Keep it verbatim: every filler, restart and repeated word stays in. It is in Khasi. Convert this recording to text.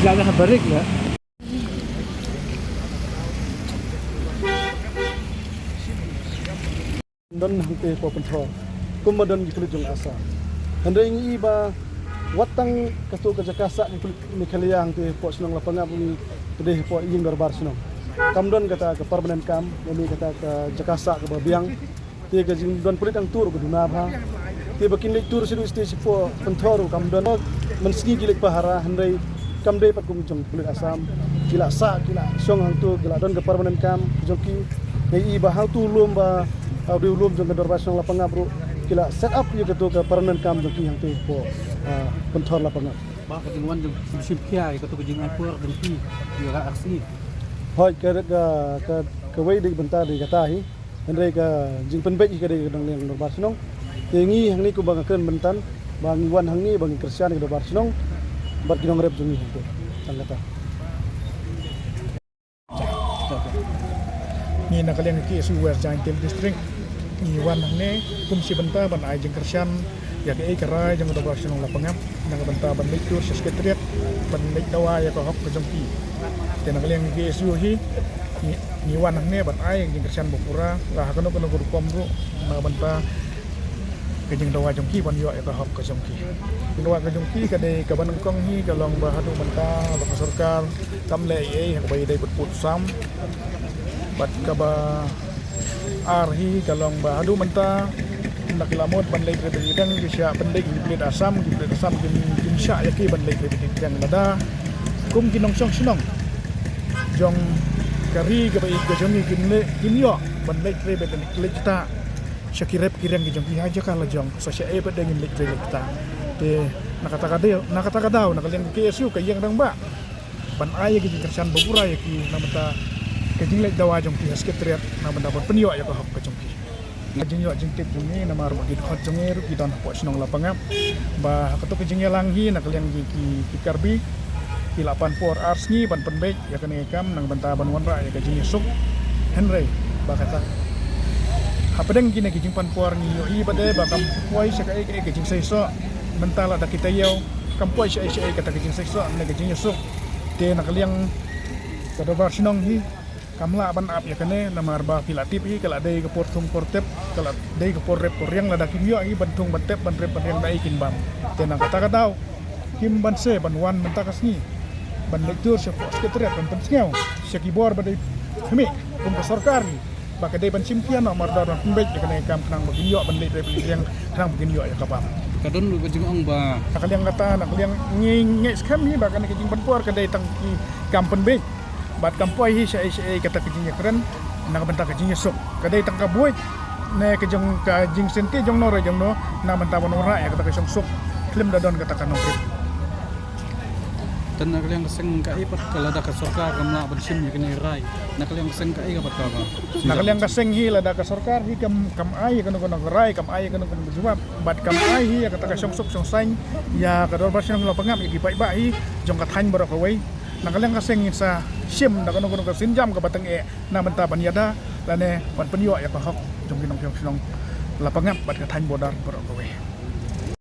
Ka ha barik la. Don hangte hapoh Pynthor kum ba don ki pulit jong Assam. Hynrei ngi i ba wat tang kato ka jaka sah ki pulit Meghalaya hangte hapoh shnong Lapangap ngi, ka dei hapoh ïing dorbar shnong. Kam don kata ka permanent camp, ïa kata ka jaka sah kaba biang. Te ka jingdon pulit hangto ruh ka duna bha. Te ba kin leit tur sha stage four Pynthor ruh kam don. Mynsngi ki leit pahara, hynrei kam dei pat kum jong pulit Assam. Ki la sah, ki la shong hangto, ki la don ka permanent camp jong ki. Ngi i ba hangto u lum ba, u dei u lum jong ka dorbar shnong Lapangap ruh, ki la set up ïa kato ka permanent camp jong ki hangto hapoh, ah, Pynthor Lapangap. Ba ka jingwan jong ki shim khia ïa kato ka jingwan por jong ki ïa ka aksi. Hooid, ka, ka, ka, kawei dei bynta dei kata hi. Hynrei ka jingpynbeit hi ka dei ka dang liang dorbar shnong. Te ngi hangne kumba nga kren mynta ba ngi wan hangne ba ngi kyrshan ka dorbar shnong bad ki nongrep jong ngi hangto. Tang kata. Ngi na ka liang ka K S U West Jaintia Hills District ngi wan hangne kum shi bynta ban ai jingkyrshan ïa kaei ka rai jong ka dorbar shnong Lapangap na ka bynta ban leit tur sha Secretariat ban leit dawa ïa ka hok ka jong ki. Te na ka liang ka K S U hi ngi, ngi wan hangne ban ai jingkyrshan ba pura la ha kano kano ka rukom ruh na ka bynta ka jingdawa jong ki ban ïoh ïa ka hok ka jong ki. Jingdawa ka jong ki ka dei kaba nyngkong hi ka long ba haduh mynta ba ka sorkar kam leh ei ei ha kaba ïadei bad pud sam. Bad kaba ar hi ka long ba haduh mynta na ki la mut ban leit ri bad ri dang ki shah ban leit ki pulit Assam, ki pulit Assam kim, kim shah ïa ki ban leit ri bad ri dang lada kum ki nongshong shnong jong ka ri kaba ïeit ka jong ngi kim leh, kim ïoh ban leit ri bad ri kita. Sha ki rep ki riang ki jong ki ha jaka la jong sa sha ei pat dei ngin leit ri leit kita. Te na kata ka daw, na kata ka daw na ka liang ka K S U ka ïeng rangbah ban ai ïa ka jingkyrshan ba pura ïa ki na bynta ka jingleit dawa jong ki ha Secretariat na bynta ban pynïoh ïa ka hok ka jong ki. Ka jingïoh jingtip jong ngi namar ba ki dkhot jong ngi ruh ki don hapoh shnong Lapangap. Ba ha kato ka jingïalang hi na ka liang ki, ki, ki Karbi ki la pan por ar sngi ban pynbeit ïa kane ka kam na bynta ban wanrah ïa ka jingïasuk. Hynrei ba kata hapdeng kine ki jingpan por ngi ïohi ba dei ba kam poi sha kaei kaei ka jingseisoh. Mynta lada ki taïew kam poi sha ei sha ei kata ka jingseisoh ne ka jingïasuk. Te na ka liang ka dorbar shnong hi kam lah ban ap ïa kane namar ba phi la tip hi ka la dei ka por thung por tep, ka la dei ka por rep por riang, lada kim ïoh hi ban thung ban tep ban rep ban riang da ei kin bam. Te na kata ka daw kim banse ban wan mynta ka sngi ban leit tur sha Secretariat ban pynsngew sha ki bor ba dei khmih kum ka sorkar hi ba ka dei ban shim khia noh mardor ban pynbeit ïa kane ka kam khnang ba kin ïoh ban leit ri bad ri dang khnang ba kin ïoh ïa ka bam. Ka don ruh ka jingong ba na ka liang kata, na ka liang ngi ngeit skhem hi ba kane ka jingpan por ka dei tang ki kam pynbeit. Bad kam poi hi sha ei sha ei kata ka jingïakren na ka bynta ka jingïasuk. Ka dei tang ka buit ne ka jong ka jingsynti jong no re jong no na bynta ban wanrah ïa kata ka shongsuk khlem da don kata ka nongrim. Te na ka liang ka seng kaei pat ka lada ka sorkar kam lah ban shim ïa kane ka rai, na ka liang ka seng kaei ka pat ka ba? Na ka liang ka seng hi lada ka sorkar hi kam, kam ai ïa kano kano ka rai, kam ai ïa kano kano ka jubab bad kam ai hi ïa kata ka shongsuk shongsaiñ ïa ka dorbar shnong Lapangap ïa ki paidbah hi jong ka thaiñ baroh kawei. Na ka liang ka seng ngin sa shim da kano kano ka sienjam kaba tyngeh na bynta ban ïada lane ban pynïoh ïa ka hok jong ki nongshong shnong Lapangap bad ka thaiñ border baroh kawei.